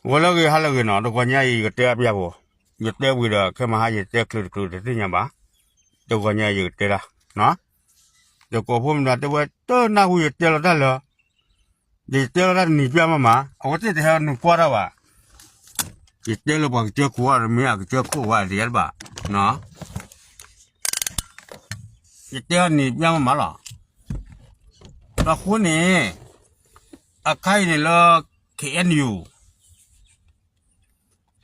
ဂီၤလၢအဂ့ၤ ဟါလၢအဂ့ၤနီၤ, တဂီၤညါအံၤ ယကတဲအပျၢ်ဖိ, ယတဲဝံၤဒီး ခဲမဟါယတဲချုးတချုးတသ့ၣ်ညါဘၣ်, တဂီၤညါအံၤယကတဲဒၣ်, တကိးဖိမနုၤတဲဝဲ တနၢ်ဟူယတဲလီၤတၢ်လၢ ဒီးယတဲလီၤတၢ်တနံၤပျၢ်မးမး အဝဲသ့ၣ်တဟဲနုာ်ကွၢ်တၢ်ဘၣ်, ယတဲလၢပှၤကစၢၢ်ခိၣ်အီၤ မ့ၢ်အကစၢၢ်ခိၣ်ဝဲဒ်ယါတဘၣ်, ယတဲအီၤနံၤပျၢ်မးမးလီၤ, အဃိန့ၣ် အခါအံၤန့ၣ်လၢ KNU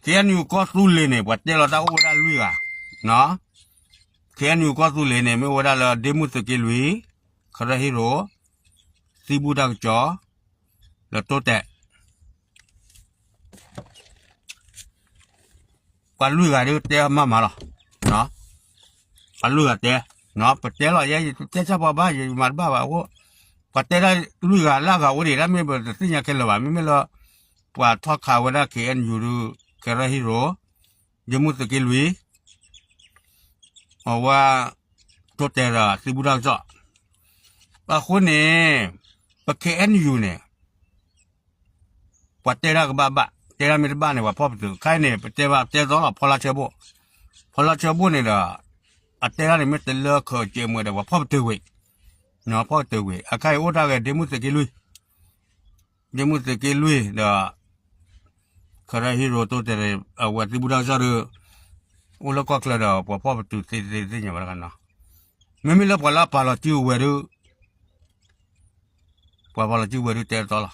KNU ကီၢ်သူလ့ၤန့ၣ် ပှၤတဲလီၤတၢ်အိၣ်ဝဲဒၣ်လွံၢ်ဂၤ, KNU ကီၢ်သူလ့ၤန့ၣ် မ့ၢ်ဝဲဒၣ်လၢ ဒ့မုၣ်သုးက့လွံၢ်, ခရၢဟံရိၤ, သံဘူၣ်တၢ်ကစီၣ်, လၢတိတဲာ် ပှၤလွံၢ်ဂၤဒုးတဲမးမးလီၤ, ပှၤလွံၢ်ဂၤတဲ, ပတဲလီၤယဲ ယတဲဆၣ်ပှၤဘၣ် ယမၤတဘၣ်ဘၣ်အဃိ, ပှၤတဲဒၣ်လွံၢ်ဂၤလၢအဂၤအိၣ်ဒံး တၢ်မ့ၢ်ပတသ့ၣ်ညါခဲလၢာ်ဘၣ် မ့မ့ၢ်လၢ ပှၤထီၣ်ခးဝဲဒၣ် KNU ဒုး ခရၢဟံရိၤ, ဒ့မုၣ်သုးက့လွံၢ်, အဝဲ တိတဲာ်ဒီးသံဘူၣ်တၢ်ကစီၣ်, အဃိန့ၣ် ပ KNU န့ၣ် ပှၤတဲဒၣ်ကဘၣ်ဘၣ် တဲဒၣ်မ့ၢ်တဘၣ်န့ၣ် ပှၤဖီၣ်ပတုာ် ခဲအံၤန့ၣ် ပတဲဘၣ်တဲသီလီၤ ဖီလါဆၢဘိၣ်, ဖီလါဆၢဘိၣ်န့ၣ်ဒီး အတဲဒၣ်န့ၣ်မ့ၢ်တလၢခၢးစဲးမုာ်ဒီး ပှၤဖီၣ်ပတုာ်ဝံၤ, ဖီၣ်ပတုာ်ဝံၤ အခါအံၤအိၣ်တၢ်ဂ့ၤ ဒ့မုၣ်သုးက့လွံၢ်, ဒ့မုၣ်သုးက့လွံၢ်ဒီး ခရၢဟံရိၤတိတဲာ် အဝဲသံဘူၣ်တၢ်ကစီၣ်ဒီး အိၣ်လၢကီၢ်ချၢဒီး ပှၤဖီၣ်ပတုာ်သ့သ့သ့ၣ်ညါဘၣ်တခါနီၤ, မ့မ့ၢ်လၢပှၤလၢအပာ်လီၤစုကဝဲၤဒုး ပှၤပာ်လီၤစုကဝဲၤဒုးတဲသီလီ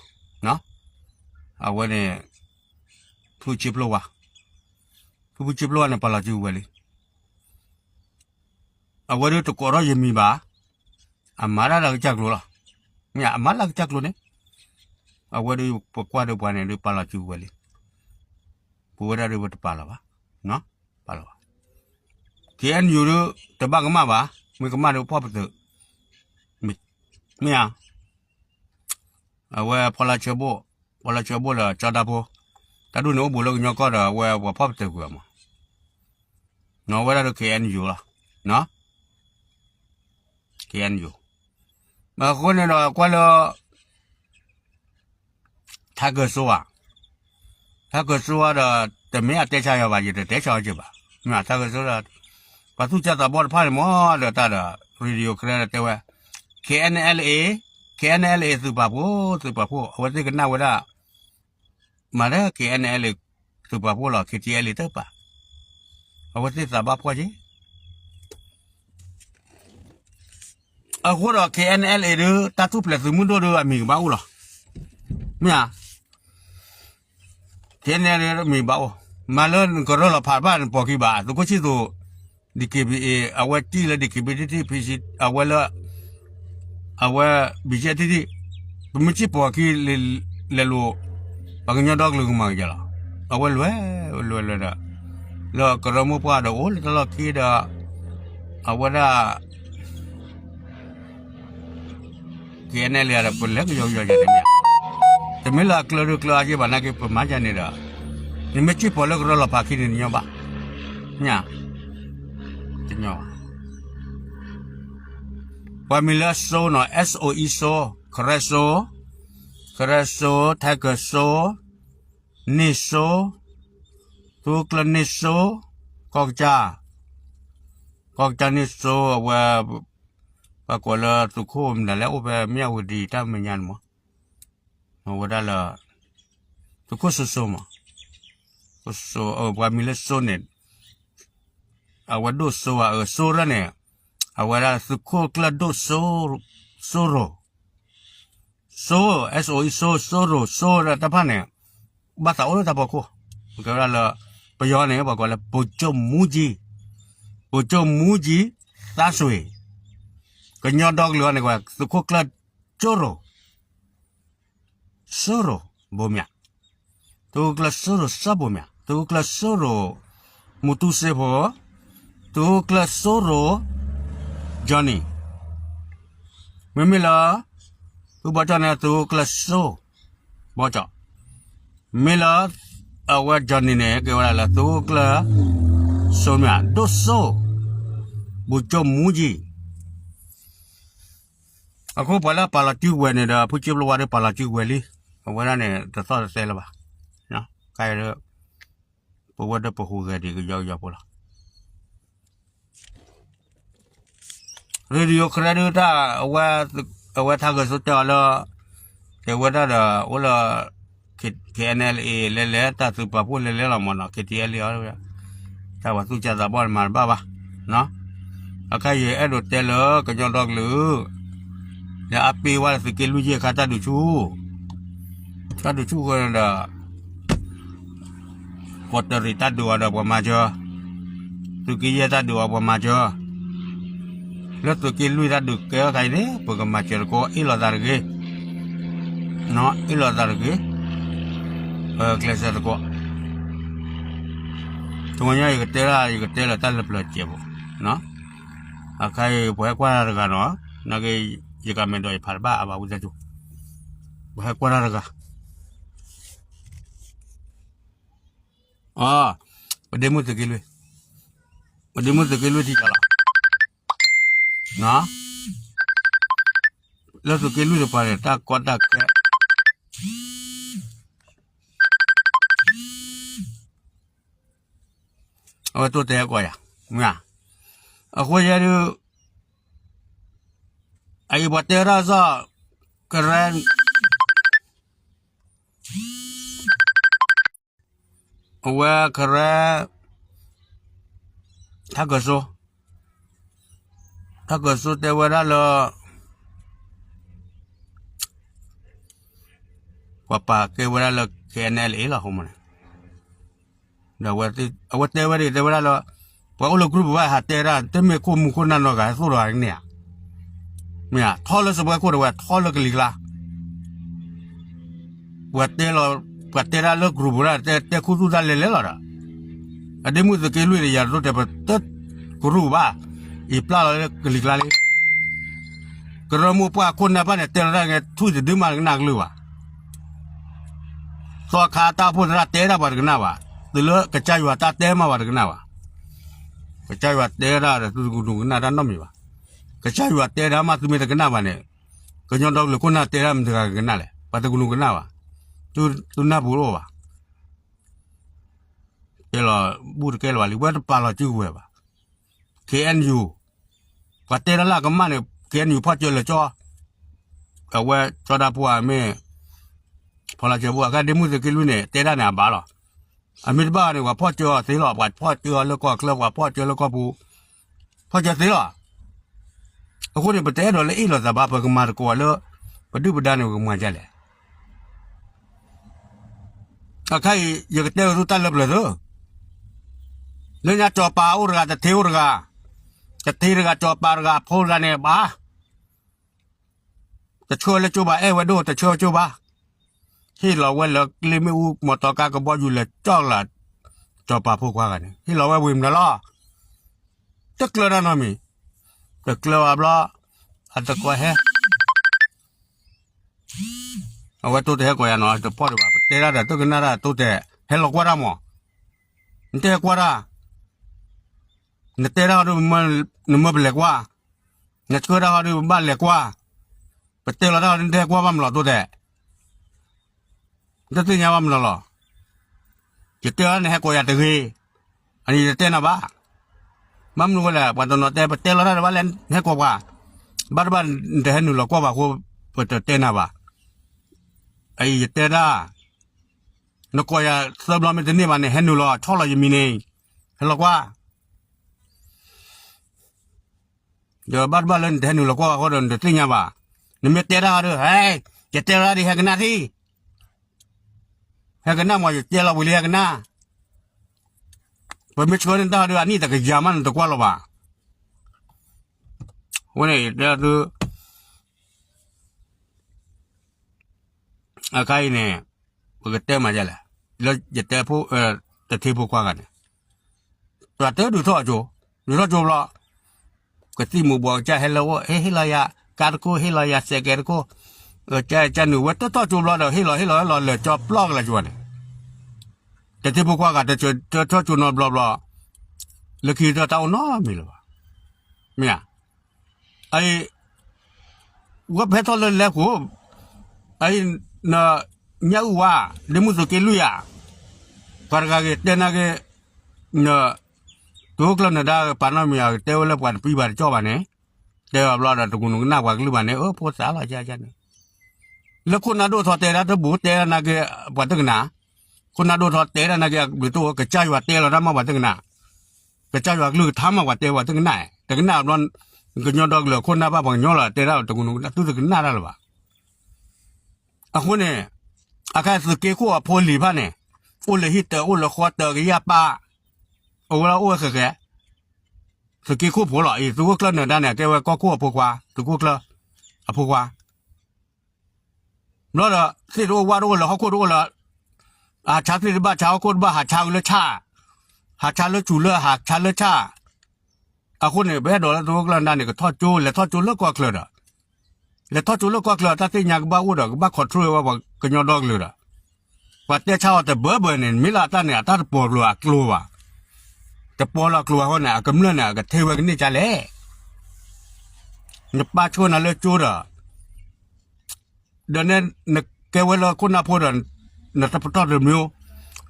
ၤ, အဝဲန့ၣ် ဖုဆံဖျိဝါ, ဖုဖုဆံဖျိဝါန့ၣ် ပာ်လီၤစုကဝဲၤလံ, အဝဲဒုးတကိးထီၣ်ယမံၤဘၣ်, အမၤတၢ်လၢကစၢ်ကျိၤလီၤ, မ့ၢ်အမၤလၢကစၢ်ကျိၤန့ၣ်, အဝဲဒုးပကွၢ်ဒီးပှၤန့ၣ်ဒုး ပာ်လီၤစုကဝဲၤလံ, ပဝဲဒၣ်ဒုးပတပာ်လီၤဘၣ်, ပာ်လီၤဘၣ်, KNU ဒုး တဘၣ်ကမၣ်ဘၣ်, မ့ၢ်ကမၣ်ဒုးဖီၣ်ပတုာ်, မ့ၢ်ဧါ အဝဲဖီလါဆၢဘိၣ်, ဖီလါဆၢဘိၣ်လၢကၠီတၢ်ဖိ, တၢ်ဒ်န့ၣ်အိၣ်ဘူးလၢကညီကီၢ်ဒီး အဝဲပှၤဖီၣ်ပတုာ်ကွံာ်အီၤမး, နီၢ်ဝဲဒၣ်ဒီး KNU လီၤ, KNU, အဃိန့ၣ်ဒီးကွၢ်လၢ ထါကၢၢ်စိဧါ, ထါကၢၢ်စိဒီး တမ့ၢ်အတဲဆါယၤဘၣ် ယတတဲဆါအီၤက့ၤဘၣ်, မ့ၢ်ထါကၢၢ်စိဒီး ပှၤသူၣ်စၢ်သးဘီၣ်တဖၣ်န့ၣ်မ့ၢ်ဒီးတၢ်ဒီး Radio ကရၢဒီးတဲဝဲ, KNLA, KNLA သုးပာ်ဖှိၣ် သုးပာ်ဖှိၣ် အဝဲသ့ၣ်ကနၣ်ဝဲဒၣ်, မၤဒီး KNLA သုးပာ်ဖှိၣ်လီၤ KTLA တပာ်, အဝဲသ့ၣ်သးဘၣ်ဖှီၣ်က့ၤ အဃိဒီး KNLA ဒုး တၢ်ထူၣ်ဖျဲးသုးမုၢ်ဒိၣ်ဒုး အမံၤကဘၣ်အိၣ်လီၤ, မ့ၢ်ဧါ, KNLA မံၤဘၣ်အိၣ်, မၤလၢနကရၢလီၤဖးတဖၣ်နပိာ်ခံဘၣ် သုးခိၣ်ဆံၣ်သူး, DKBA အဝဲတံၢ်လၢ DKBA တံၢ် PC အဝဲလၢ အဝဲ BGF တံၢ်တံၢ်, ပမ့ၢ်စံၣ်ပိာ်ခံလဲၤလိာ်, ပှၤကညီဒီကလုာ်ကမၤကယၤလီၤ, အဝဲလွဲၢ်လွဲၢ်လွဲၢ်ဒီး လၢကရၢမိၢ်ပှၢ်ဒီးအိၣ်လၢတၢ်လီၢ်ခံဒီး အဝဲဒၣ် KNLA ဒီး ပလဲၤကယီကယီယၤတမ့ၢ်, တမ့ၢ်လၢအကျၢၤဒုးကျၢၤအါက့ဘၣ်နာ်က့ ပမၤယၤန့ၣ်ဒီး နမ့ၢ်စံၣ်ပိာ်လၢကရၢလီၤဖးခံန့ၣ် နညီဘၣ်, ညါ, တညီဘၣ်, ပှၤမံၤလၢစိနီၤ စိ, ခရၢစိ, ခရၢစိ, ထါကၢၢ်စိ, န့ၢ်စိ, သုးခိၣ်ကျၢၢ်န့ၢ်စိ, ကီၢ်ကစၢ်, ကီၢ်ကစၢ်န့ၢ်စိ အဝဲ ပှၤကိးလၢသုးခိၣ်မနုၤလဲၣ် အိၣ်ဖဲမၠၣ်ဝတံၤတၢ်မဲာ်ညါန့ၣ်မး, အဝဲဒၣ်လၢ သုးခိၣ်စိစိမး, ပှၤမံၤလၢစိန့ၣ် အဝဲဒိၣ်စိဧါ အၢ စိရၢၢ်န့ၣ်, အဝဲဒၣ်သုးခိၣ်ကျၢၢ်ဒိၣ်စိ, စိရိၤ, စိ, စိ, စိရိၤ စိရၢၢ်တဖၣ်န့ၣ် ဘၣ်သးအိၣ်လၢတၢ်ဖီခိၣ်, ပကဲဝဲဒၣ်လၢ ပယီၤန့ၣ် ပှၤကိးလၢ ဗိုလ်ချုပ်မှူးကြီး, ဗိုလ်ချုပ်မှူးကြီး သန်းရွှေ, ကညီဒီကလုာ်အံၤန့ၣ် သုးခိၣ်ကျၢၢ်စိရိၤ စိရိၤ ဘိမၠး, သုးခိၣ်ကျၢၢ်စိရိၤ စီၤဘိမၠး, သုးခိၣ်ကျၢၢ်စိရိၤ မူတူစ့ဖိ, သုးခိၣ်ကျၢၢ်စိရိၤ Johnny, မ့မ့ၢ်လၢ ဖုဘီကၠီၣ်န့ၣ် သုးခိၣ်ကျၢၢ်စိ ဘီကၠီၣ်, မ့ၢ်လၢ အဝဲ Johnny န့ၣ် ကဲဝဲဒၣ်လၢသုးခိၣ်ကျၢၢ်စိမၠး ဒိၣ်စိ, ဗိုလ်ချုပ်မှူးကြီး အဃိပှၤလၢပာ်လီၤစုကဝဲၤန့ၣ်ဒီး ဖုကၠိပျိဝါဒီးပာ်လီၤစုကဝဲၤလံ, အဝဲဒၣ်န့ၣ် တသီၣ်တသဲလၢၤဘၣ်, ခဲအံၤ ပဝဲဒီးပဟူးဂဲၤဒံးကယီကယီဖိလီၤ. Radio Karen ဒုးတၢ် အဝဲထါဂဲၤစိတဲအီၤလၢ တဲဝဲဒၣ်ဒီး အိၣ်လၢ K- KNLA လဲၤလဲၤ တၢ်သုးပာ်ဖှိၣ်လဲၤလဲၤလီၤမၢ်နီၤ KTLA အီၤ တၢ်ပှၤသူၣ်စၢ်သးဘီၣ်န့ၣ်မၤတဘၣ်ဘၣ် အခါယအဲၣ်ဒိးတဲလၢကညီဒီကလုာ် လၢအပ့ၤဝဲလၢသုးက့လွံၢ်ယဲၢ်ခါတၢ်ဒုးဆူၣ် တၢ်ဒုးဆူၣ်ဃီဒီး ကီးတရံးတၢ်ဒုးအီၤဒီးပှၤမၤစၢၤ, သုးက့ယဲၢ်တၢ်ဒုးအီၤပှၤမၤစၢၤ, လၢသုးက့လွံၢ်တၢ်ဒုးကဲထီၣ်ခါအံၤန့ၣ် ပကမၤစၢၤသကိး အ့ၣ်လိာ်သးတဂ့ၤ, အ့ၣ်လိာ်သးတဂ့ၤ, ပကျဲးစၢးသကိး, တနံၤညါယကတဲဒၣ် ယကတဲလၢတၢ်လၢပျၢၤစဲးဖိ, အခါအံၤ ပှၤဟဲကွၢ်တၢ်တဂၤနီၤ, နာ်က့ ယကမဲာ်ဒီးယဖးတဘၣ်အဘၣ်ဝံသးစူၤ, ပှၤဟဲကွၢ်တၢ်တဂၤ အ ပဒ့မုၣ်သုးက့လွံၢ်, ပဒ့မုၣ်သုးက့လွံၢ်ထံၣ်တၢ်လီၤ, လၢသုးက့လွံၢ်တပၤန့ၣ် တၢ်ကီတၢ်ခဲ အဝဲတိၢ်တဲဟဲကိးယၤ, မ့ၢ်ဧါ, အဃိယဲဒုး အအံၤပှၤတဲဝဲဒၣ်စ့ၢ် ကရၢ အဝဲကရၢ ထါကၢၣ်စိ, ထါကၢၣ်စိတဲဝဲဒၣ်လၢ ပှၤပာ်ကဲဝဲဒၣ်လၢ KNLA လီၤ အဃိမ့ၢ်န့ၣ်, ဒီးအဝဲတဲဝဲဒၣ် တဲဝဲဒၣ်လၢ ပှၤအိၣ်လၢ group ဘၣ်ဟးတဲဒၣ် တမ့ၢ်ခိၣ်မူခိၣ်နၢ်နီတဂၤ ဟဲသိၣ်ဒီးဂၤန့ၣ်ဧါ, မ့ၢ်ဧါ, ထီလၢစပွဲခိၣ်ဒီးဝဲ ထီလၢကလံၤကျါ ပှၤတဲလီၤ, ပှၤတဲဒၣ်လၢ group ဝဲဒၣ် တဲခူသူၣ်တၢ်လဲၤလဲၤလီၤဒီး, အဒ့မုၣ်သုးက့လွံၢ်န့ၣ် ယၤတတိၢ်တဲပတ group ဘၣ်, အံၤပျၢ်လီၤလၢကလံၤကျါလံ, ကရၢမိၢ်ပှၢ်ခိၣ်နၢ်ဘၣ်န့ၣ် တဲလီၤတၢ်ဂ့ၤ ထွံၣ်တဒုမးတကနၣ်ကလုၢ်ဘၣ်, သီခါတၢ်အိၣ်ဖှိၣ်သရၣ်တဲဒၣ်ပှၤတကနၣ်ဘၣ်, တုၤလၢကစၢ်ယွၤတၢ်တဲမးပှၤတကနၣ်ဘၣ်, ကစၢ်ယွၤတဲဒၣ်ဒီးသုတကနူၤကနၣ်တၢ်နီတမံၤဘၣ်, ကစၢ်ယွၤတဲဒၣ်မးသုမ့ၢ်တကနၣ်ဘၣ်န့ၣ်, ကညီဒီကလုာ်ခိၣ်နၢ်တဲဒၣ်မတၤတဂၤကကနၣ်လဲၣ်, ပှၤတကနူၤကနၣ်ဘၣ်, သုနၢ်ပူၤတအိၣ်ဘၣ်, တဲလီၤဘူၣ်တကဲလၢၤဘၣ်လံ ဝဲတပာ်လီၤစုကဝဲၤဘၣ်, KNU ပှၤတဲဒၣ်လၢအကမၣ်န့ၣ် KNU ဖီၣ်စၢၤလၢာ်ကၠီ, အဝဲကၠီဒၣ်ပှၤမ့ၢ် ဖီၣ်လီၤစၢၤဖိ အခါဒ့မုၣ်သုးက့လွံၢ်န့ၣ် တဲဒၣ်န့ၣ်အဘၣ်လီၤ, အမ့ၢ်တဘၣ်န့ၣ် ပှၤဖီၣ်စၢၤအီၤသ့လီၤ, ပှၤဖီၣ်စၢၤအီၤလၢကီၢ်ချၢ ပှၤဖီၣ်စၢၤလၢကီၢ်ပူၤ, ဖီၣ်စၢၤသ့လီၤ, အဃိန့ၣ် ပတအဲၣ်ဒိးလၢအ့ၣ်လိာ်သးဘၣ် ပကမၤသကိးလၢ ပဒုၣ်ပဒါန့ၣ် ပကမၤဒ်လဲၣ် အခါအံၤ ယကတဲဝဲသုတၢ်လၢပျၢၤသု, လၢညါစီၤပၤအိၣ်တဂၤ တထ့အိၣ်တဂၤ, တထ့တဂၤ စီၤပၤတဂၤ ဖိတဂၤန့ၣ်ဘၣ်, တဆှၢလၢကၠိဘၣ် အဲၣ်ဝဲဒိၣ် တဆှၢကၠိဘၣ်, ဟ့ၣ်လီၤဝဲလၢကျ့မ့ၣ်အူ မီတီကါကဘီယူၤလဲၤကၠီၣ်လၢ စီၤပၤဖိခွါဂၤန့ၣ် ဟ့ၣ်လီၤဝဲဝံၤမနုၤလီၤ, တကျၢၤတၢ်နီတမံၤ, တကျၢၤဘၣ်ဘျီ, အသကိးဟဲ အဝဲတိၢ်တဲဟဲကိးယၤနီၤ တဖီၣ်ဒံးဘၣ် ပတဲဒၣ်ဒီး တကနၣ်တၢ် တိၢ်တဲ, ဟဲလီၤကွၢ်တၢ်မး, နတဟဲကွၢ်တၢ်, နတဲတၢ်ဟီဒုး နမၢပလဲၤကွၢ်, နဆှၢတၢ်ဟီဒုး ပဘၣ်လဲၤကွၢ်, ပတဲလီၤတၢ်ဟီဒုး နတဟဲကွၢ်ဘၣ်မနုၤလီၤ တိၢ်တဲ နတသ့ၣ်ညါဘၣ်မနုၤလီၤ, ယတဲအီၤနဟဲကိးယၤတဂ့ၤ, အန့ၣ်ယတတဲနၤဘၣ်, ဘၣ်မနုၤဃိလဲၣ် ပှၤတနီၤတဲ ပတဲလီၤတၢ်တဘၣ်လဲၣ် နဟဲကိးပှၤ, ဘၣ်တဘၣ် နတဟဲနုာ်လီၤကွၢ်ဘၣ်အဃိ ပတတဲနၤဘၣ်, အအံၤယတဲဒၣ်, နကိးယၤသၢဘျီမ့ၢ်တန့ၢ်ဘၣ်န့ၣ် ဟဲနုာ်လီၤဆီၣ်လီၤယမံၤန့ၣ်, ဟဲလီၤကွၢ် ဒီးဘၣ်တဘၣ်လၢနတဟဲနုာ်လီၤကွၢ်ဘၣ်အဃိဒီး နတသ့ၣ်ညါဘၣ်, နမ့ၢ်တဲတၢ်ဟီဒုး ဟဲ, ယတဲလီၤတၢ်ဒ်ဟဲကနၣ်ထံၣ်, ဟဲကနၣ်မး ယတဲလီၤဝံၤလံဟဲကနၣ်, ပမ့ၢ်ဆှၢန့ၢ်တၢ်ဟီဒုး အနံၣ်တကယၤမးနတကွၢ်လီၤဘၣ်, အဃိန့ၣ် ယတဲသု အခါအံၤန့ၣ် ပကတဲမးဒ်လဲၣ်, လၢယတဲဖိ, တထ့ဖိခွါဂၤန့ၣ်, ပှၤတဒုးထီၣ်ကၠိ, ဒုးထီၣ်ကၠိဘျီ, ကသံၣ်မူၤဘှီးကစၢ်ဟဲလၢအအိၣ် ဟ့ၣ်လီၤယၤကါတခိၣ် ဟ့ၣ်လီၤယၤစဲးကဲးတခိၣ်, ကစၢ်ကစၢ်နုာ်ဝဲတထီၣ်ကၠိဘျီဒီး ဟ့ၣ်လီၤဟ့ၣ်လီၤဟ့ၣ်လီၤလဲၤကၠီပျီကလၢၤကၠိန့ၣ်, တထ့ဖိခွါဂၤတထီၣ်ကၠိနီတဘျီဘျီ, လၢခံတၢ်အိၣ်နီတမံၤလၢၤဘၣ်, မ့ၢ်ဧါ အအံၤ, ဝဲဖဲထီၣ်လၢလဲၤခိၣ်, အအံၤ, ညၣ်အုၣ်ဝါ, ဒ့မုၣ်သုးက့လွံၢ်ဧါ, ပှၤတဂၤဂ့ၤတဲနာ်က့ သုးခိၣ်ကျၢၢ်နၢၤဒါပာ်နီတမံၤ အကတဲဝဲလၢပှၤတပံဘၣ်တကၠီဘၣ်န့ၣ်, တဲအဘျီဒီးတကူးနကနၣ်ပှၤကလုၢ်ဘၣ်န့ၣ် အၢဖိသၣ်လီၤယါယါန့ၣ်, လၢခိၣ်နၢ်ဒိၣ်ထီၣ်တဲဒၣ်တဘူးတဲဒၣ်နာ်က့ ပှၤတကနၣ်, ခိၣ်နၢ်ဒိၣ်ထီၣ်တဲဒၣ်နာ်က့အဘျုးတအိၣ် ကစၢ်ယွၤတဲလီၤတၢ်မးပှၤတကနၣ်, ကစၢ်ယွၤကလုၢ်ကထါမးပှၤတဲပှၤတကနၣ်, တကနၣ်အဘျီ ကညီဒီကလုာ်အခိၣ်နၢ်ဘၣ်ပှၤကညီလီၤ တဲဒၣ်တကူးနကနၣ်သုတကနၣ်တၢ်လၢၤဘၣ်. အဃိန့ၣ် အခါသုးက့ခိၣ်အဖိလံၤဖၣ်န့ၣ် အိၣ်လၢဟံၣ်တၢၤ အိၣ်လၢဃီတၢၤကယၢ်ပၢ်, အဝဲဒၣ်အိၣ်ဝဲဃဲးဃဲး, သုးက့ခိၣ်ဖိလီၤအံၤ သုးခိၣ်ကျၢၢ်နၢၤဒါန့ၣ် အကဲဝဲကီၢ်ခိၣ်အဖိခွါ သုးခိၣ်ကျၢၢ် အဖိခွါ ဘျီဒီး သ့ၣ်တအိၣ်ဝၣ်တအိၣ်လၢဟီၣ်ခိၣ်တအိၣ်လၢ ဟးဆါသ့ၣ်တဘၣ်ဆါဟီၣ်ခိၣ်တဘၣ် ဟးဆါလၢဆၣ်, ဟးဆါလၢစူၤလၢဟးဆါလၢဆၣ်, အဃိန့ၣ် ပအဲၣ်ဒိးလၢသုးခိၣ်ကျၢၢ်နၢၤဒါန့ၣ် ကထီၣ်ကၠိ လဲၤထီၣ်ကၠိလၢကီၢ်ချၢဒီး လဲၤထီၣ်ကၠိလၢကီၢ်ချၢ တၢ်သ့ၣ်ညါကဘၣ်အိၣ်ဒီး ကဘၣ် control ဝဲပှၤကညီဒီကလုာ်ဒီး ပှၤတဲဆါအီၤတဘၢဘၢန့ၣ် မ့ၢ်လၢအတၢ်န့ၣ် အတၢ်တပီၤကျိၤအကျိၤဘၣ်, တပီၤလီၤကျိၤအဃိန့ၣ် အကမျၢၢ်န့ၣ် အကထဲဝဲကန့ၢ်ကလဲၣ်, နပၢ်ဆိၣ်နၤလၢကၠိဒီး ဒီးနဲ နကဲဝဲလၢခိၣ်နၢ်ဖိဒီး နတပတီၢ်တမံၤ,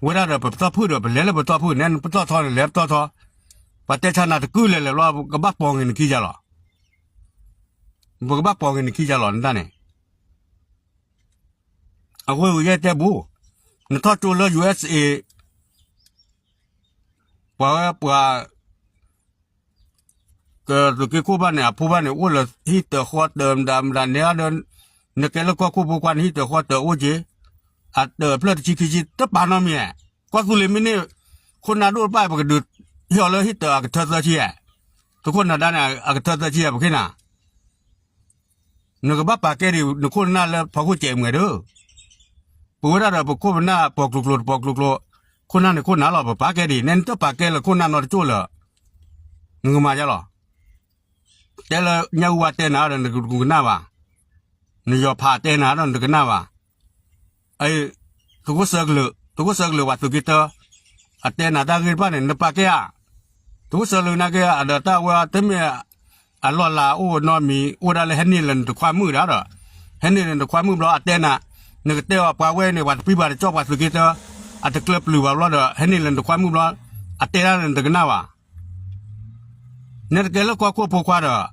ဝဲဒၣ်ဒီးပပတီၢ်ဖုၣ်ဒီး ပလဲၤလၢပတီၢ်ဖုၣ် နဲနပတီၢ်ထီန့ၣ် လဲၤပတီၢ်ထီ, ပှၤတဲဆါနၤတကုၢ်လဲၤလဲၤဘျီ ပကဘၣ်ပိာ်က့ၤနခံယါလီၤ, ပကဘၣ်ပိာ်က့ၤနခံယါလီၤ နတၢ်န့ၣ် အဃိယဲတဲဘူး, နထီၣ်ကၠိလၢ ယူၣ်အ့းအ့း ပှၤဝဲပှၤ ကသုးက့ခိၣ်ဘၣ်န့ၣ် အဖိဘၣ်န့ၣ် အိၣ်လၢဟံၣ်တၢၤဃီတၢၤမတၤမတၤန့ၣ်ဒီး နကဲလၢကီၢ်ခိၣ်ဖိခွါန့ၣ် ဟံၣ်တၢၤဃီတၢၤအိၣ်က့ၤ, အတၢၤအဖျၢၣ်တဆံခံဆံ တပာ်နီတမံၤ, ကီၢ်သူလ့ၤမ့ၢ်န့ၢ် ခိၣ်နၢ်ဒိၣ်တဖၣ် ပကဒုးဟ့ၣ်အီၤလၢဟံၣ်တၢၤအကထၢသၢဆံဧါ, သုးခိၣ်နၢၤဒါန့ၣ် အကထၢသၢဆံဧါ ပဃ့နၤ နကဘၣ်ပာ်ကဲဒံး နခိၣ်နၢ်လၢဖီခိၣ်စဲးမွဲၤဒီး, ပဝဲဒၣ်ဒီးပခိၣ်ပနၢ်ပိာ်ကျိၤကျိၤတပိာ်ကျိၤကျိၤ, ခိၣ်နၢ်န့ၣ်ခိၣ်နၢ်လီၤ ပပာ်ကဲဒံး နဲနတပာ်ကဲလၢခိၣ်နၢ်နီတကၠိၢ်လၢၤ, နကမၤယါလီၤ, တဲလၢညၣ်အူဝါတဲနၤဒီးနကနၣ်ဘၣ်, နယီၤဖးတဲနၤဒီးနတကနၣ်ဘၣ် သုးခိၣ်စၢကလုာ် သုးခိၣ်စၢကလုာ်ပှၤသုးက့တၢ အတဲနၤတၢ်ဂ့ၢ်တဖၣ်န့ၣ် နပာ်ကဲဧါ, သုးခိၣ်စၢကလုာ်နာ်က့ အဒီးတၢ်ဝဲအီၤတမ့ၢ် အလီၢ်လၤအိၣ်နီတမံၤ အိၣ်ဒၣ်လၢဟဲန့ၢ်လၢနတခွါမုၣ်ဒၣ်ဒီး, ဟဲန့ၢ်လၢနတခွါမုၣ်ဘျီ အတဲနၤ, နကတဲအီၤပှၤဝဲန့ၣ် ပှၤတပံဘၣ်တကၠီၣ်ပှၤသုးက့တၢ, အတကျၢပျုၤဘၣ်ဘျီဒီး ဟဲန့ၢ်လၢနတခွါမုၣ်ဘျီ, အတဲဒၣ်လၢနတကနၣ်ဘၣ် နဲတကဲလၢကီၢ်ခိၣ်ဖိခွါဒီး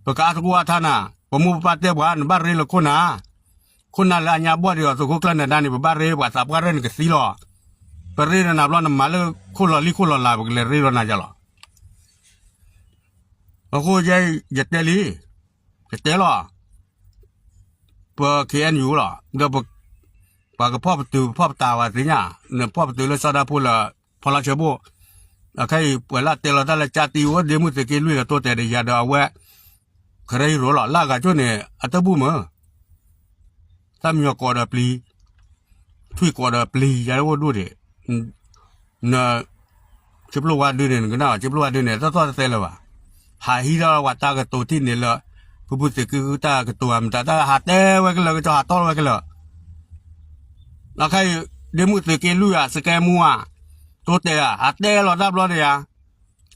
ပကအါသကိးအါထါနၤ, ပမိၢ်ပပၢ်တဲပှၤ နဘၣ်ရ့လၢခိၣ်နၢ်, ခိၣ်နၢ်လၢအညါဘီၣ်ဒံးအီၤ သုးခိၣ်ကျၢၢ်နၢၤဒါန့ၣ် ပဘၣ်ရ့ပှၤသးပှၢ်ရဲၣ်နကသံလီၤ, ပရ့ဒီးနၤဘျီနမၤလၢခိၣ်လီၤလံၢ်ခိၣ်လီၤလၤ ပကလဲၤရ့ဒီးနၤယါလီၤ, အဃိယဲ ယတဲလံ, ယတဲလီၤ ပ ခ့ၣ်အဲၣ်ယူၣ် လီၤ, ဒီးပှၤကဖီၣ်ပတုာ်ဖီၣ်ပတၢ်ဝဲသ့ၣ်ညါ, နဖီၣ်ပတုာ်လၢစီၤဒၣ်ဖိလၢ ဖီလါဆၢဘိၣ်, အခဲအံၤ ပှၤလၢတဲလီၤတၢ်လၢကၠါတံ အိၣ်ဒ့မုၣ်သုးက့လွံၢ်ဒီးတိတဲာ်ဒီးယၤဒီးအဝဲ ကရၢဟံရိၤလီၤ, လၢအဂၤကၠိၣ်န့ၣ် အတဘူၣ်မၢ်, တၢ်မံၤအီၤကိးဒီးပျံၤ, ထွံၣ်ကိးဒီးပျံၤ ယၤအိၣ်ဒိၣ်ဒံး န ဆ့ပျိၢ်ဝါဒုန့ၣ် နကနၣ်ဘၣ် ဆ့ပျိၢ်ဝါဒုန့ၣ် တၢ်သီၣ်တသဲလၢၤဘၣ်, ဟးဟံးထီၣ်ဝဲတၢ်ကတိၤထံၣ်န့ၣ်လၢ ဖုဖုသုးက့ဃုတၢ်ကတိၤဧါ မတၤတၢ်ဟးတဲဝဲကလၢာ် ကစီၤဟးတီဝဲကလၢာ်, အခဲအံၤ ဒ့မုၣ်သုးက့လွံၢ်ဧါ စကဲမူဧါ တိတဲာ်ဧါ ဟးတဲလီၤတၢ်ဘျီန့ၣ်ဧါ,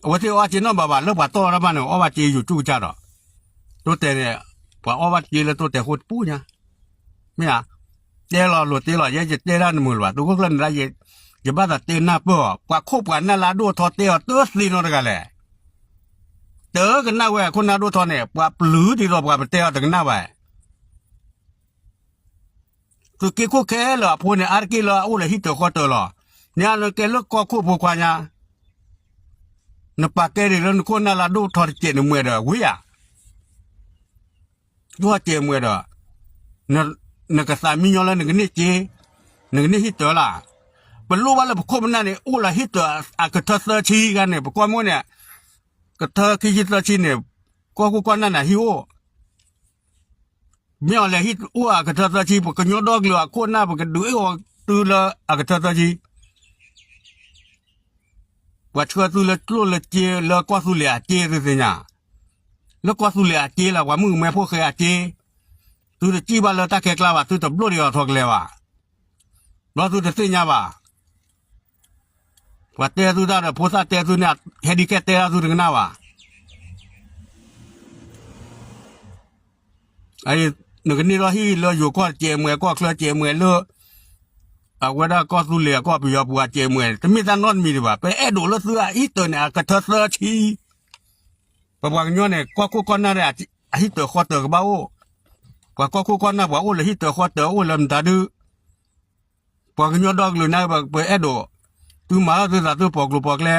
အဝဲသ့ၣ်အီၣ်စ့နီတဘျီဘၣ် လၢပှၤတီၢ်တၢ်မးန့ၣ် အီၣ်ဘၣ်စ့ယိၤကၠူၣ်ကစၢ်ဒီး, တိတဲာ်န့ၣ် ပှၤအီၣ်ဘၣ်စ့လၢတိတဲာ်ဃိတပူၤညါ မ့ၢ်ဧါ, တဲလီၤလိာ်တ့လီၤ ယဲယတဲတၢ်နမုာ်လၢၤဘၣ် သုးခိၣ်ကျၢၢ်နၢၤဒါ ယဘၣ်သးတဲနၢ်ပၢၢ်အီၤ ပှၤခိၣ်ပှၤနၢ်လၢအဒိၣ်ထီၣ်တဲအီၤတသ့နီတဂၤလဲၣ်, တကနၣ်ဝဲခိၣ်နၢ်ဒိၣ်ထီၣ်န့ၣ် ပှၤပျုၤဒ်သိးပှၤပတဲအီၤတကနၣ်ဘၣ် သုးက့ခိၣ်ခဲလၢာ်အဖိန့ၣ် အါတက့ၢ်လၢအအိၣ်လၢဟံၣ်တၢၤဃီတၢၤလီၤ, န့ၣ်အကဲလၢကီၢ်ခိၣ်ဖိခွါညါ, နပာ်ကဲဒံးလၢနခိၣ်နၢ်လၢအဒိၣ်ထီၣ်တစဲးန့ၣ်မွဲဒီးဝံၤဧါ ဒိၣ်ထီၣ်စဲးမွဲဒီး, နကသးမံညီလၢနကန့ၢ်စ့, နကန့ၢ်ဟံၣ်တၢၤလၢ်, ပလိၣ်ဘၣ်လၢပခိၣ်ပနၢ်န့ၣ် အိၣ်လၢဟံၣ်တၢၤအကထၢသၢဆံဂၤန့ၣ် ပကွၢ်မိၢ်န့ၣ်, ကထၢခံဆံသၢဆံန့ၣ်, ကွၢ်ခိၣ်ကွၢ်နၢ်န့ၣ်ဟံၣ်အိၣ် မ့ၢ်အီၤလဲၤဟံၣ်အိၣ်အကထၢသၢဆံ ပကညီဒီကလုာ်အခိၣ်နၢ် ပကဒုးအ့ၣ်အီၤသုလၢအကထၢသၢဆံ, ပှၤဆှၢသုလၢကျိၣ်လၢစ့လၢကီၢ်သူလ့ၤအစ့သုသ့ၣ်ညါ, လၢကီၢ်သူလ့ၤအစ့လၢပှၤမုၣ်ကမဲဖိဃဲအစ့, သုတစံၣ်ဘၣ်လၢတၢ်ခဲကျါဘၣ် သုတဘျိၣ်ဒံးအီၤထီၣ်ကလဲာ်ဘၣ်, ဘျီသုတသ့ၣ်ညါဘၣ် ပှၤတဲသုတၢ်ဒီးဖိသၣ်တဲသုန့ၣ် ဟဲဒ်ခဲတဲဒၣ်သုတကနၣ်ဘၣ်, နကန့ၢ်ထီၣ်ဟံၣ်လၢယိၤကီၢ်စဲးမွဲ ကီၢ်ချၢစဲးမွဲလၢ အဝဲဒၣ်ကီၢ်သူလ့ၤအကီၢ်ပယီၤပူၤအစဲးမုၢ် တမ့ၢ်တၢ်နီတမံၤဒံးဘၣ်. ပအဲၣ်ဒိးလၢသုအဟံၣ်တၢၤန့ၣ် အကထၢသၢဆံ ပပှၤကညီန့ၣ် ကီၢ်ခိၣ်ကီၢ်နၢ်ဒီး အဟံၣ်တၢၤဃီတၢၤကဘၣ်အိၣ်, ပှၤကီၢ်ခိၣ်ကီၢ်နၢ်ပှၤအိၣ်လၢဟံၣ်တၢၤဃီတၢၤအိၣ်လၢမတၤဒု, ပှၤကညီဒီကလုာ်န့ၣ် ပအဲၣ်ဒိး, သုမၤထီၣ်သုသးသုပိာ်ကျိၤပိာ်ကျဲ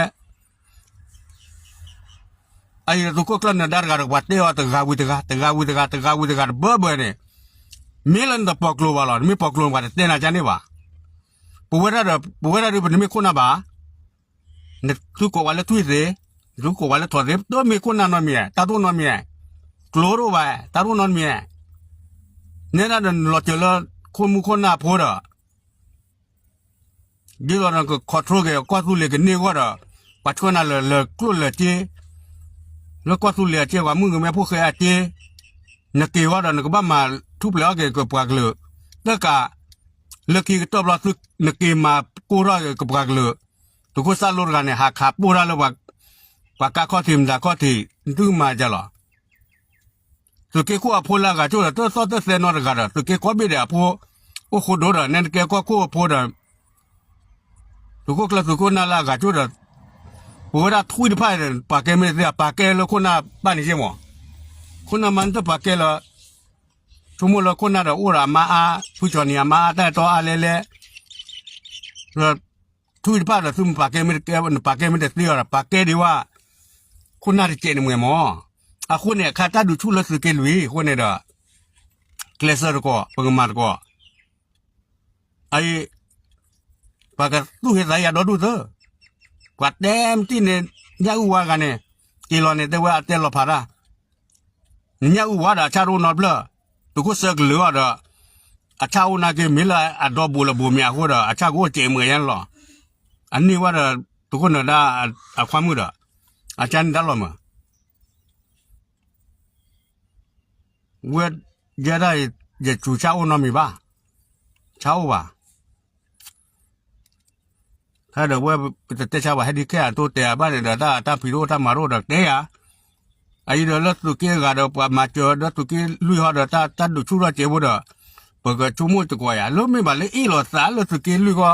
အအံၤသုးခိၣ်ကျၢၢ်နၢၤဒါတဂၤဒီး ပှၤတဲအီၤတဂၤဝံၤတဂၤ တဂၤဝံၤတဂၤ တဂၤဝံၤတဂၤတဘၢဘၢန့ၣ်, မ့ၢ်လၢနတပိာ်ကျိၤဘၣ်လီၤ. နမ့ၢ်ပိာ်ကျိၤန့ၣ် ပှၤတတဲနၤကန့ၣ်ဘၣ်. ပဝဲဒၣ်ဒီး ပဝဲဒၣ်ဒီး ပတမ့ၢ်ခိၣ်နၢ်ဘၣ်. နသုကိးဝဲလၢထွံၣ်သ့, နသုကိးဝဲလၢထိးသ့ တမ့ၢ်ခိၣ်နၢ်နီတမံၤ, တၢ်တအိၣ်နီတမံၤ, ကျိတအိၣ်ဘၣ်, တၢ်တအိၣ်နီတမံၤ. နဲဒၣ်ဒီးနလီၤစၢၤလၢခိၣ်မူခိၣ်နၢ်ဖိဒီး ဒ်သိးနက control က့ၤကီၢ်သူလ့ၤကန့ၢ်အဂီၢ်ဒီး ပှၤဆှၢနၤလၢာ်လၢာ်ကျိၣ်လၢာ်စ့, လၢကီၢ်သူလ့ၤအစ့ ပှၤမုၣ်ကမဲဖိဃဲအစ့, နက့ၤအဂီၢ်ဒီး နကဘၣ်မၤထူၣ်ဖျဲးအီၣ်က့ၤကပှၤကလုာ်, တကး လၢခံကတၢၢ်ဘျီ နက့ၤမၤကိၢ်ထီၣ်က့ၤကပှၤကလုာ်, သုးခိၣ်စၢ်လိတဂၤန့ၣ် ဟးခးပိၢ်တၢ်လၢ ပှၤကါခီၣ်ထံးမတၤခီၣ်ထံး နသုမၤဒ်လဲၣ်. သုးက့ခိၣ်အဖိလၢအဂၤကၠိၣ်ဒီး တသီၣ်တသဲနီတဂၤဒီး သုးက့ကိးဘ့ၣ်ဒီးအဖိ အိၣ်ဃိဒိၣ်ဒီး နဲနကဲကီၢ်ခိၣ်အဖိဒီး သုးခိၣ်ကျၢၢ်သုးခိၣ်နၢ်လၢအဂၤကၠိၣ်ဒီး ပဝဲဒၣ်ထွံၣ်တဖၣ်န့ၣ် ပာ်ကဲမ့ၢ်တသ့ ပာ်ကဲလၢခိၣ်နၢ်ဘၣ်န့ၣ်က့မး, ခိၣ်နၢ်မါနတပာ်ကဲလၢ ဆိကမိၣ်လၢခိၣ်နၢ်ဒီးအိၣ်ဒီးအမါအါ ဖုကၠီနံၤအမါအါ တၢ်အဲၣ်တီအါလဲၣ်လဲၣ် ထွံၣ်တဖၣ်ဒီး သုမ့ၢ်ပာ်ကဲမ့ၢ်တကဲ နပာ်ကဲမ့ၢ်တသ့အီၤဒီး ပာ်ကဲဒံးဝဲ ခိၣ်နၢ်တစဲးန့ၣ်မ့ၢ်မး. အဃိန့ၣ် အခါတၢ်ဒုးဆူၣ်လၢသုးက့လွံၢ် အဃိန့ၣ်ဒီး ကျဲးစၢးတကီး ပကမၤတကီး အအံၤ ပှၤကသူၣ်ဟ့သးဟ့ယၤဒီဒူၣ်သၢ, ပှၤတဲမတံၢ်န့ၣ် ညၣ်အုၣ်ဝါတဂၤန့ၣ် က့ၤလီၤန့ၣ် တဲဝဲအတဲလီၤဖးတၢ်, နညၣ်အုၣ်ဝါဒီးအဆၣ်တအိၣ်နီတဖျၢၣ်, သုးခိၣ်စၢကလုာ်အီၤဒီး အဆၣ်အိၣ်နာ်က့ မ့ၢ်လၢအဒီဘူးလၢဘူးမ့ၢ်အဃိဒီး အဆၣ်ကအိၣ်စဲးမုၢ်ညါန့ၣ်လီၤ. အန့ၢ်ဝဲဒီး သုးခိၣ်နၢၤဒါအခွါမုၣ်ဒီး အကန့ၣ်တၢ်လီၤမၢ် ဝဲယဲဒၣ် ယစူၤဆၣ်အိၣ်နီတမံၤဘၣ်, ဆၣ်အိၣ်ဘၣ်. ဟဲဒီးဝဲ ပတတဲဆါဘၣ် ဟဲဒ်ခဲအံၤ တိတဲာ်ဘၣ်န့ၣ်ဒီး တၢ်တၢ်ဖံးတအိၣ် တၢ်မၤတအိၣ်ဒီးတဲယၤ, အအံၤဒီးလၢသုးက့အဂၤဒီး ပှၤမၤစၢၤဒီးသုးက့လွံၢ်ဟီဒီး တၢ်ဒုးဆူၣ်ထီၣ်စဲးဖိဒီး ပကဆိကမိၣ်တကိးယၤ လၢမ့ၢ်ဘၣ်လၢအ့ၣ်လိာ်သးလၢသုးက့လွံၢ်ဃီ,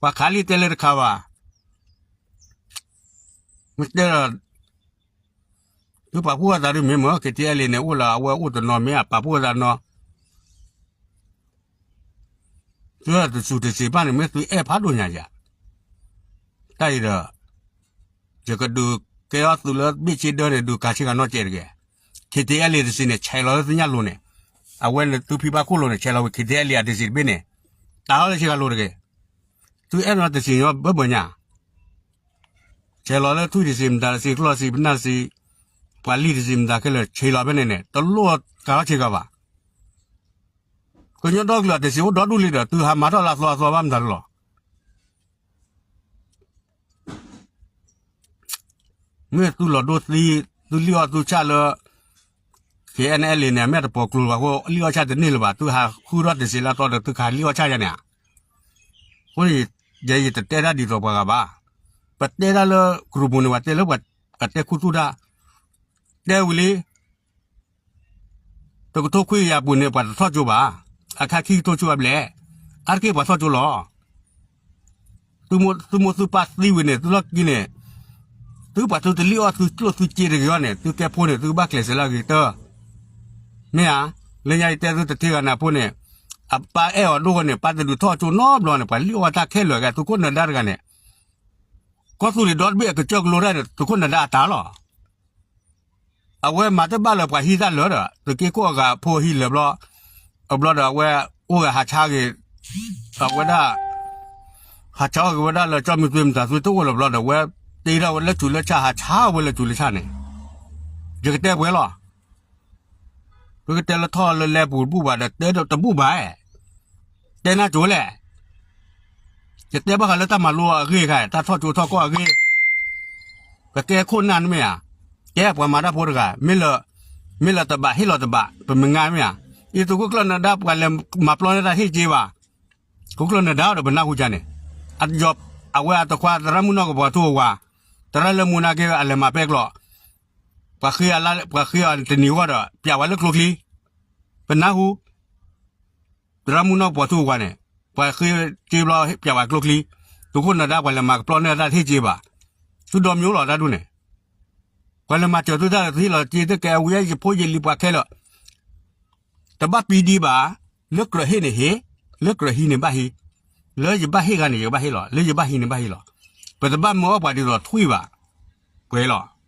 ပှၤခးလံတဲလၢတခါဘၣ်. မ့ၢ်တဲဒီး သုပာ်ဖှိၣ်အသးဒ်မ့ၢ်မ့ၢ် KTLA န့ၣ် အိၣ်လၢအဝဲအိၣ်တနီၤ မ့ၢ်အပာ်ဖှိၣ်အသးနီၤ, သုတစူၢ်တစ့းဘၣ်န့ၣ် မ့ၢ်သုအဲၣ်ဖးဒိၣ်ညါယၤ, တၢ်အံၤဒီး ယကဒုးကဲထီၣ်သုးလၢဘ့ၣ်ဆ့ဒၢန့ၣ် ဒုးကၤဆ့ကၤနီၣ်စဲးတဂ့ၤ, KTLA တစ့းန့ၣ် ဆဲးလီၤလၢသုညၣ်လိၤန့ၣ်, အဝဲန့ၣ်သုဖံဘၣ်ခိၣ်လိၤန့ၣ် ဆဲးလီၤဝဲ KTLA အတစ့းတဘ့ၣ်န့ၣ်, တၢ်လီၤလၢဆ့ကၤလိၤတဂ့ၤ, သုအဲၣ်နီၤတစ့းညီဘၢဘၢညါ ဆဲးလီၤလၢထွံၣ်တစ့း မတၤတစ့း ကျီၢ်တစ့း ပနၢ်တစ့း ပှၤလံၢ်တစ့း မတၤခဲလၢာ် ဆဲးလီၤဖဲန့ၣ်န့ၣ် တလိၣ်ကၤထီၣ်ဆ့ကၤဘၣ်. ကညီဒီကလုာ်အတစ့းအိၣ်ဒီဒူၣ်လံဒီး သုဟးမၤထီၣ်လၢအသီအသီဘၣ်မတၤတလီၤ. မ့ၢ်သုလီၤဒိသံ သုလံၣ်အီၣ်သုဆၣ်လၢ KNLA န့ၣ် မ့ၢ်တပိာ်ကျိၤဘၣ်အဃိ လံၣ်အီၣ်ဆၣ်တန့ၢ်လၢၤဘၣ်, သုဟးဃုထီၣ်တစ့းလၢအသီဒီး သုကဟးလံၣ်အီၣ်ဆၣ်ယါန့ၣ်ဧါ. အဃိန့ၣ် ယဲယတတဲတၢ်ဒ်သိးပှၤဂၤဘၣ်. ပတဲတၢ်လၢကရူၢ်ပူၤန့ၣ် ပှၤတဲလၢပှၤတဲခူသူၣ်တၢ်, တဲဝံၤလံ တကထိခွံကယၤပူၤန့ၣ် ပှၤတထီၣ်ကၠိဘၣ်. အခါခံကထိဆူအဘျဲၣ်, အါတက့ၢ်ပှၤထီၣ်ကၠိလီၤ. သုမိၢ်သုပၢ်သံဝံၤန့ၣ် သုလီၢ်ခံန့ၣ်, သုပှၤသုတလံၣ်အီၣ်သုကျိၣ်သုစ့တဂ့ၤအီၤန့ၣ် သုကဲဖိန့ၣ် သုကဘၣ်ကျဲးစၢးလၢအဂ့ၤကတၢၢ်. မ့ၢ်ဧါ, လၢညါယတဲသုတထံဂၤန့ၣ်အဖိန့ၣ်, အပၢ်အဲၣ်အီၤဒိၣ်ဃီန့ၣ် ပၢ်တဒုးထီၣ်ကၠိနီတဘျီန့ၣ် ပှၤလံၣ်အီၣ်တၢ်ခဲလၢာ်ဂ့ၤ သုးခိၣ်နၢၤဒါတဂၤန့ၣ် ကီၢ်သူလ့ၤဒီတဘ့ၣ်အကစၢၢ်ကလိတၢ်န့ၣ် သုးခိၣ်နၢၤဒါအတၢ်လီၤ. အဝဲမၤတဘၣ်လၢပှၤဟံးတၢ်လၢာ်ဒီး သုးက့ခိၣ်အဂၤဖိဟံးလၢာ်ဘျီ, အဘျီဒီးအဝဲအိၣ်ဂၤဟးဆါဂ့ၤ, အဝဲဒၣ် ဟးဆါအီၣ်ဂ့ၤဝဲဒၣ်လၢကၠီမုၢ်သွ့မတၤသွ့တအိၣ်လၢာ်ဘျီဒီး ဝဲတ့ထီၣ်ဝဲလၢစူၤလၢဆၣ် ဟးဆါဝဲလၢစူၤလၢဆၣ်န့ၣ်, ယကတဲပှဲၤလီၤ. သုကတဲလၢထီၣ်လၢလဲပူၤတဘူၣ်ဘၣ်ဒီး တဲတဘူၣ်ဘၣ်, တဲနၢ်ကၠိလဲၣ်. ယတဲဘၣ်ဃးလၢတၢ်မၤလိအဂ့ၢ်ခါ တၢ်ထီၣ်ကၠိထီၣ်ကီၢ်အဂ့ၢ်, ကကဲခိၣ်နၢ်နမ့ၢ်ဧါ, ကဲပှၤမၤတၢ်ဖိတဂၤ, မ့ၢ်လၢ မ့ၢ်လၢတဘၣ်ဟ့ၣ်လီၤတဘၣ် ပမုၢ်ငါမ့ၢ်ဧါ, အံၤသုးခိၣ်ကျၢၢ်နၢၤဒါပှၤလဲၤမၤပျီန့ၢ်တၢ်ဟ့ၣ်က့ဘၣ်, ခိၣ်ကျၢၢ်နၢၤဒါဒီးပနၢ်ဟူကါန့ၣ်, အယီၤ အဝဲအတခွါသရၣ်မုၢ်နီၢ်ကပီၤထူအဝၤ, သရၣ်လၢမူနာ်က့အလဲၤမၤပဲကျိး ပှၤဃ့အီၤတနံၤဂီၢ်ဒီး ပျးဝဲလၢကျိချံ, ပနၢ်ဟူ, သရၣ်မုၢ်နီၢ်ကပီၤထူအဝၤန့ၣ် ပှၤဃ့စ့ဘျီပျဲဝဲကျိချံ, သုးခိၣ်နၢၤဒါပှၤလဲၤမၤကပျီန့ၢ်တၢ်တဟ့ၣ်စ့ဘၣ်, သုဒီမၠိလီၤတၢ်ဒ်န့ၣ်, ပှၤလဲၤမၤစၢၤသုတၢ်တဟ့ၣ်လီၤစ့ သုကဲအဝံယဖိယလံၤပှၤခဲလၢာ် တဘၣ်ပံဒံဘၣ်, လၢကြၢးဟ့ၣ်န့ၣ်ဟ့ၣ်, လၢကြၢးဟံးန့ၣ်ဘၣ်ဟံး, လၢယဘၣ်ဟ့ၣ်ဂၤန့ၣ် ယကဘၣ်ဟ့ၣ်လီၤ, လၢယဘၣ်ဟံးန့ၣ်ဘၣ်ဟံးလီၤ, ပတဘၣ်မၢအီၣ်ပှၤဒ်သိးထွံၣ်ဘၣ်, ပှဲၤလီၤ.